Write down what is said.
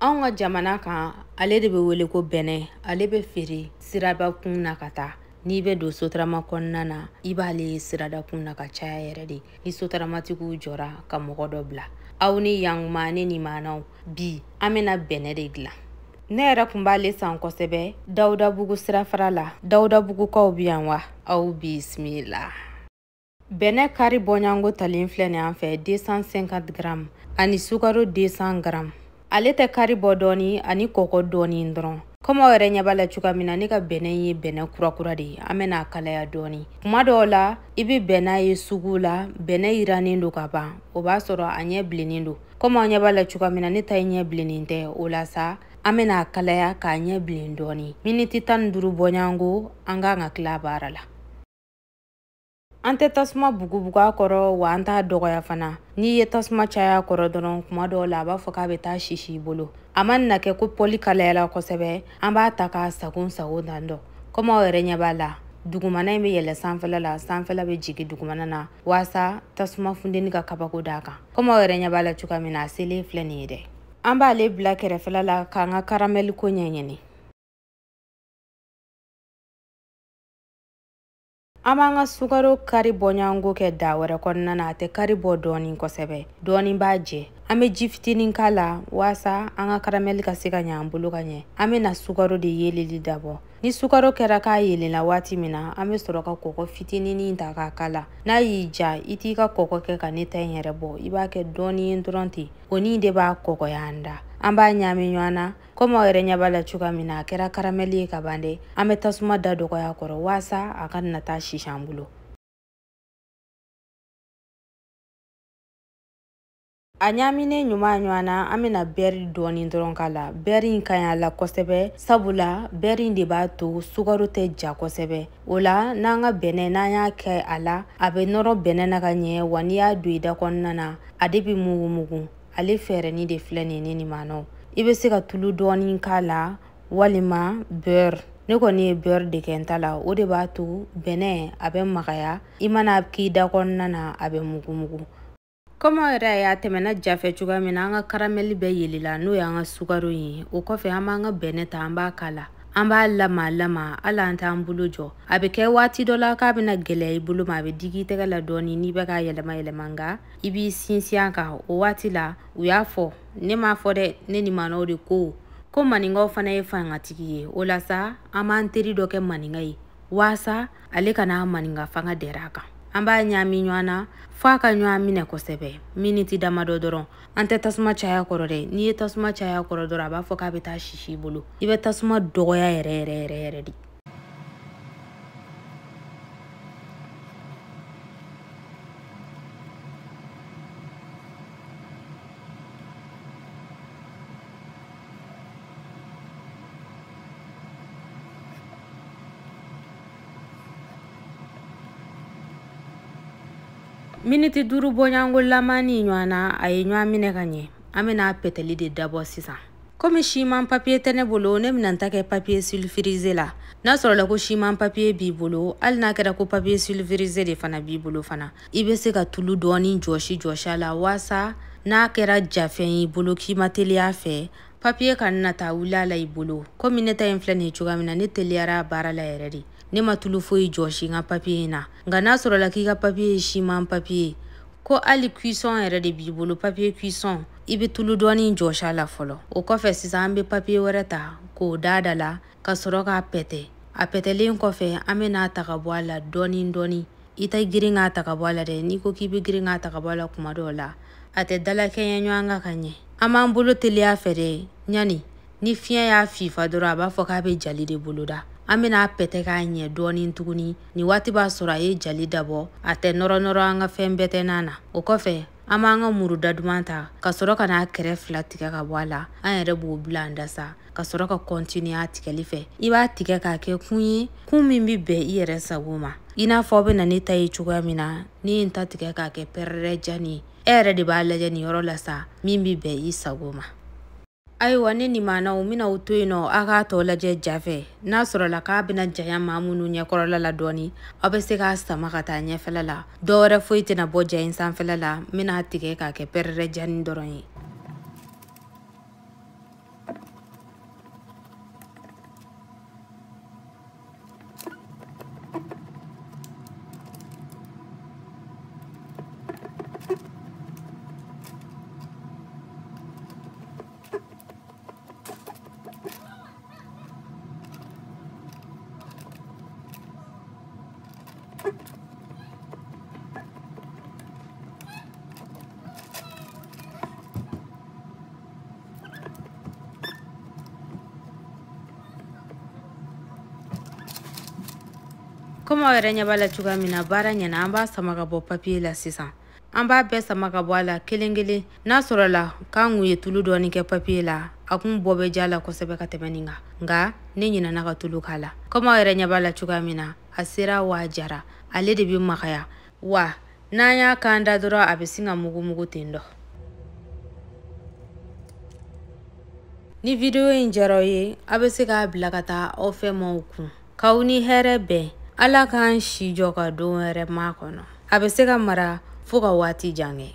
Anw ka jamana kan, ale de bɛ wele ko bɛnɛ. Ale bɛ feere siraba kun na ka taa. N'i bɛ don Sotarama kɔnɔna na, i b'ale ye sirada kun na ka caya yɛrɛ de. Ni Sotaramatigiw jɔra ka mɔgɔ dɔ bila. Aw ni yankuma, ne ni maanaw, bi an bɛna bɛnɛ de dilan. Ne yɛrɛ kun b'ale san kosɛbɛ Dawudabugu sirafara la. Dawudabugukaw bɛ yan wa? Aw bisimila. Bɛnɛ kari bɔɲɔgɔnko talen filɛ nin an fɛ 250 grammes ani sukaro 200 grammes. Ale tɛ kari bɔ dɔɔni ani kɔkɔ dɔɔni dɔrɔn. Komi aw yɛrɛ ɲɛ b'a la cogoya min na, ne ka bɛnɛ ye bɛnɛ kurakura de ye. An bɛna a kalaya dɔɔni. Kuma dɔw la, i bɛ bɛnɛ ye sugu la, bɛnɛ yirannen don ka ban. O b'a sɔrɔ a ɲɛ bilennen don. Komi aw ɲɛ b'a la cogoya min na, ne ta ye ɲɛ bilennen tɛ. O la sa, an bɛna a kalaya k'a ɲɛ bilen dɔɔni. Miniti 15 bɔɲɔgɔnko, an kan ka tila baara la. An tɛ tasuma bugubugu a kɔrɔ, wa an t'a dɔgɔya fana. N'i ye tasuma caya a kɔrɔ dɔrɔn, kuma dɔw la a b'a fɔ k'a bɛ taa sisi i bolo. A ma na kɛ ko pɔli kalayala kosɛbɛ, an b'a ta k'a sago sago dan dɔ. Komi aw yɛrɛ ɲɛ b'a la, dugumana in bɛ yɛlɛ sanfɛla la, sanfɛla bɛ jigin dugumana na, waasa tasuma funteni ka kabako d'a kan. Komi aw yɛrɛ ɲɛ b'a la cogoya min na, a selen filɛ nin ye dɛ. An b'ale bila kɛrɛfɛla la k'an ka karamɛli ko ɲɛɲini. An b'an ka sukaro kari bɔɲɔgɔnko kɛ da wɛrɛ kɔnɔna na. A tɛ kari bɔ dɔɔni kosɛbɛ, dɔɔni b'a jɛ. An bɛ ji fitinin k'a la waasa an ka karamɛli ka se ka ɲɛ an bolo ka ɲɛ. An bɛna sukaro de yeeleli dabɔ. Ni sukaro kɛra k'a yeelenna waati min na, an bɛ sɔrɔ ka kɔgɔ fitininin ta k'a k'a la. N'a y'i ja, i t'i ka kɔgɔ kɛ ka ne ta in yɛrɛ bɔ, i b'a kɛ dɔɔni ye dɔrɔn ten. O ni de b'a kɔgɔya an da. An b'a ɲaami ɲɔgɔn na. Komi aw yɛrɛ ɲɛ b'a la cogoya min na, a kɛra karamɛli ye ka ban dɛ. An bɛ tasuma da dɔgɔya kɔrɔ waasa a ka na taa sisi an bolo. A ɲaaminen ɲuman ɲɔgɔn na, an bɛna bɛri dɔɔni dɔrɔn k'a la. Bɛri in ka ɲi a la kosɛbɛ, sabula bɛri in de b'a to sukaro tɛ ja kosɛbɛ. O la, n'an ka bɛnɛ n'an y'a kɛ a la, a bɛ nɔrɔ bɛnɛ na ka ɲɛ, wa n'i y'a don i da kɔnɔna na, a de bɛ mugu mugu. Ale fɛɛrɛnin de filɛ nin ye ne ni maanaw. I bɛ se ka tulu dɔɔni k'a la walima beurre. Ne kɔni ye beurre de kɛ n ta la. O de b'a to bɛnɛ a bɛ magaya, i mana k'i da kɔnɔna na, a bɛ mugu mugu. Komi aw yɛrɛ y'a tɛmɛna ja fɛ cogoya min na, an ka karamɛli bɛɛ yelela, n'o y'an ka sukaro ye. O kɔfɛ, an b'an ka bɛnɛ ta, an b'a k'a la. An b'a lama lama, hali an t'an bolo jɔ. A bɛ kɛ waati dɔ la k'a bɛna gɛlɛya i bolo ma, a bɛ digi i tɛgɛ la dɔɔni n'i bɛ k'a yɛlɛma yɛlɛma, nka i b'i sinsin a kan. O waati la, u y'a fɔ, ne m'a fɔ dɛ, ne ni maanaw de ko ko maninkaw fana ye fangatigi ye. O la sa, an b'an teri dɔ kɛ maninka ye waasa ale kana maninka fanga dɛrɛ a kan. An b'a ɲaami ɲɔgɔn na f'a ka ɲɔgɔn minɛ kosɛbɛ, miniti damadɔ dɔrɔn. An tɛ tasuma caya kɔrɔ dɛ. N'i ye tasuma caya kɔrɔ dɔrɔn, a b'a fɔ k'a bɛ taa sisi i bolo. I bɛ tasuma dɔgɔya yɛrɛ yɛrɛ yɛrɛ yɛrɛ de. Miniti 5 bɔɲɔgɔnko lamani ɲɔgɔn na, a ye ɲɔgɔn minɛ ka ɲɛ. An bɛna pɛtɛli de dabɔ sisan. Komi siman papiye tɛ ne bolo, ne bɛna n ta kɛ papiye sulfurisé la. N'a sɔrɔla ko siman papiye b'i bolo, hali n'a kɛra ko papiye sulfurisé de fana b'i bolo fana, i bɛ se ka tulu dɔɔni jɔsi jɔsi a la waasa n'a kɛra jafɛn y'i bolo k'i ma teliya fɛ, papiye kana na taa wuli a la i bolo. Komi ne ta in filɛ nin ye cogoya min na, ne teliyara a baara la yɛrɛ de. Ne ma tulu foyi jɔsi n ka papiye in na. Nka n'a sɔrɔla k'i ka papiye ye siman papiye, ko hali cuisson yɛrɛ de b'i bolo, papiye cuisson, i bɛ tulu dɔɔni jɔsi a la fɔlɔ. O kɔfɛ sisan, an bɛ papiye wɛrɛ ta k'o da da la ka sɔrɔ k'a pɛtɛ. A pɛtɛlen kɔfɛ, an bɛ n'a ta ka bɔ a la dɔɔni dɔɔni. I tɛ girin k'a ta ka bɔ a la dɛ. N'i ko k'i bɛ girin k'a ta ka bɔ a la, kuma dɔw la a tɛ dalakɛɲɛ ɲɔgɔn kan ka ɲɛ. An b'an bolo teliya fɛ dɛ. Ɲani ni fiɲɛ y'a fifa dɔrɔn, a b'a fɔ k'a bɛ jali de boloda. An bɛna pɛtɛ k'a ɲɛ dɔɔni tuguni. Nin waati b'a sɔrɔ a ye jali dabɔ, a tɛ nɔrɔ nɔrɔ an ka fɛn bɛɛ tɛ n'a na. O kɔfɛ, an b'an ka muru da duman ta ka sɔrɔ ka n'a kɛrɛ fila tigɛ ka bɔ a la. An yɛrɛ b'o bila an da sa, ka sɔrɔ ka continuer a tigɛli fɛ. I b'a tigɛ k'a kɛ kun ye, kun min bɛ bɛn i yɛrɛ sago ma. I n'a fɔ aw bɛ na ne ta ye cogoya min na, ne ye n ta tigɛ k'a kɛ pɛrɛrɛ jani ye. E yɛrɛ de b'a lajɛ nin yɔrɔ la sa, min bɛ bɛn i sago ma. Ayiwa, ne ni maanaw n bɛna aw to yen nɔ, a k'a tɔ lajɛ ja fɛ. N'a sɔrɔla k'a bɛna janya maa minnu ɲɛkɔrɔla la dɔɔni, aw bɛ se k'a sama ka taa ɲɛfɛla la. Dɔwɛrɛ foyi tɛna bɔ ja in sanfɛla la, n bɛna tigɛ k'a kɛ pɛrɛrɛ jani dɔrɔn ye. Komi aw yɛrɛ ɲɛ b'a la cogoya min na, baara ɲɛna. An b'a sama ka bɔ papiye la sisan. An b'a bɛɛ sama ka bɔ a la kelen kelen. N'a sɔrɔla k'an kun ye tulu dɔɔni kɛ papiye la, a kun bɔ bɛ ja la kosɛbɛ ka tɛmɛ nin kan, nka ne ɲinɛna ka tulu k'a la. Komi aw yɛrɛ ɲɛ b'a la cogoya min na, a sera wa a jara, ale de bɛ magaya wa n'an y'a kan da dɔrɔn a bɛ sin ka mugu mugu ten dɔ. Ni video in diyara aw ye, aw bɛ se k'a bila ka taa aw fɛ maaw kun. K'aw ni hɛrɛ bɛn. Ala k'an si jɔ ka don wɛrɛ makɔnɔ. A bɛ se ka mara fo ka waati jan kɛ.